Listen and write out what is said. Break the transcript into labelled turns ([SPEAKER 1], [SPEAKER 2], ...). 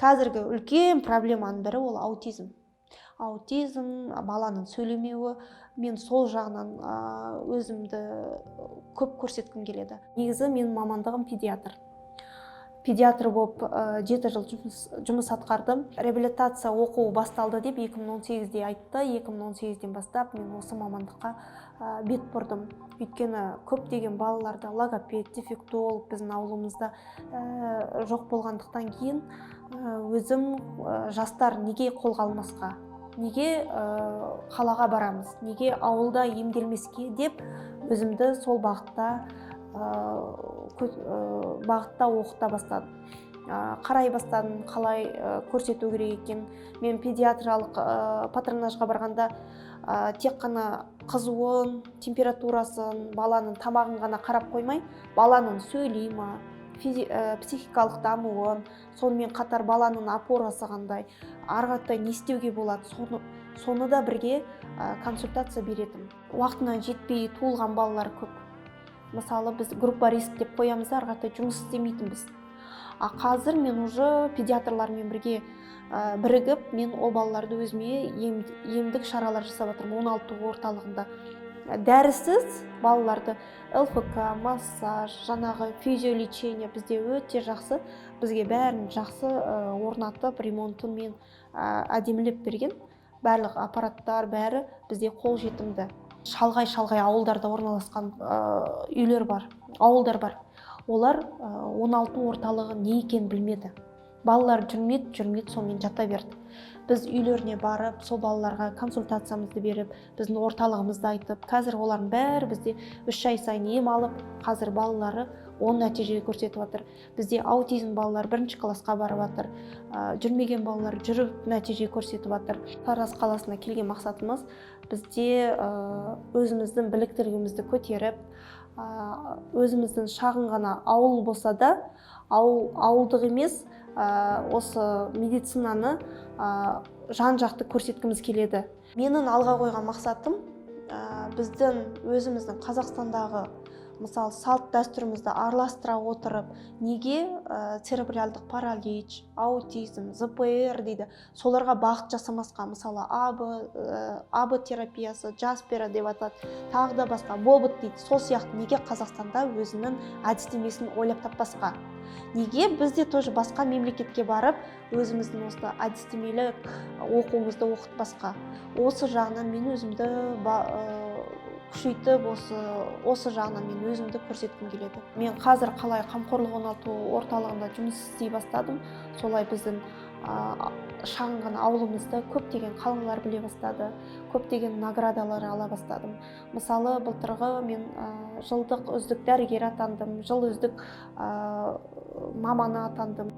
[SPEAKER 1] Қазіргі үлкен проблеманың бірі ол аутизм. Аутизм, баланың сөйлемеуі. Мен сол жағынан өзімді көп көрсеткім келеді. Негізі менің мамандығым педиатр. Педиатр болып 7 жыл жұмыс атқардым. Реабилитация оқуы басталды деп 2018-де айтты. 2018-ден бастап мен осы мамандыққа бет бұрдым. Өйткені көптеген балаларда логопед, дефектолог біздің ауылымызда жоқ болғандықтан кейін өзім жастар неге қолға алмасқа, неге қалаға барамыз, неге ауылда емделмеске деп өзімді сол бағытта оқыта бастадым. Қарай бастадым, қалай көрсету керек екен. Мен педиатриялық патронажға барғанда тек қана қызуын, температурасын, баланың тамағын ғана қарап қоймай, баланың сөйлей ма, психикалық дамуын, сонымен қатар баланың опорасы қандай, ары қаратай не істеуге болады, соны да бірге консультация беретін. Уақытынан жетпей туылған балалар көп. Мысалы, біз группа риск деп қоямыз да, ары қаратай жұмыс істемейтінбіз. А қазір мен уже педиатрлармен бірге бірігіп, мен ол балаларды өзіме емдік шаралар жасап жатырмын 16 орталығында. Дәрісіз балаларды ЛФК, массаж, жаңағы физиолечение бізде өте жақсы, бізге бәрін жақсы орнатып, ремонтымен әдемілеп берген. Барлық аппараттар бәрі бізде қолжетімді. Шалғай-шалғай ауылдарда орналасқан үйлер бар, ауылдар бар. Олар 16 орталығы не екенін білмеді. Балалар жүрмеді, жүрмеді, сонымен жата берді. Біз үйлеріне барып, сол балаларға консультациямызды беріп, біздің орталығымызды айтып, қазір олардың бәрі бізде 3 ай сайын ем алып, қазір балалары оң нәтиже көрсетіп жатыр. Бізде аутизм балалар 1 классқа барып жатыр, жүрмеген балалар жүріп нәтиже көрсетіп жатыр. Тараз қаласына келген мақсатымыз бізде өзіміздің біліктілігімізді көтеріп, өзіміздің шағын ғана ауыл болса да, ауылдық емес, осы медицинаны жан-жақты көрсеткіміз келеді. Менің алға қойған мақсатым, біздің өзіміздің Қазақстандағы мысалы салт дәстүрімізді араластыра отырып, неге церебральдық паралич, аутизм, ЗПР дейді, соларға бағыт жасамасқа. Мысалы, АБ терапиясы, Джаспера деп атады, тағы да басқа, Бобот дейді. Сол сияқты неге Қазақстанда өзінің әдістемесін ойлап таппасқа? Неге бізде тоже басқа мемлекетке барып, өзіміздің осы әдістемелік оқуымызды оқытпасқа? Осы жағынан мен өзімді күшейтіп, осы жағынан мен өзімді көрсеткім келеді. Мен қазір қалай қамқорлық оңалту орталығында жұмыс істей бастадым, солай біздің шағын ғана ауылымызда көптеген қалалар біле бастады, көптеген наградалар ала бастадым. Мысалы, былтырғы мен жылдық үздік дәрігер атандым, жыл үздік маманы атандым.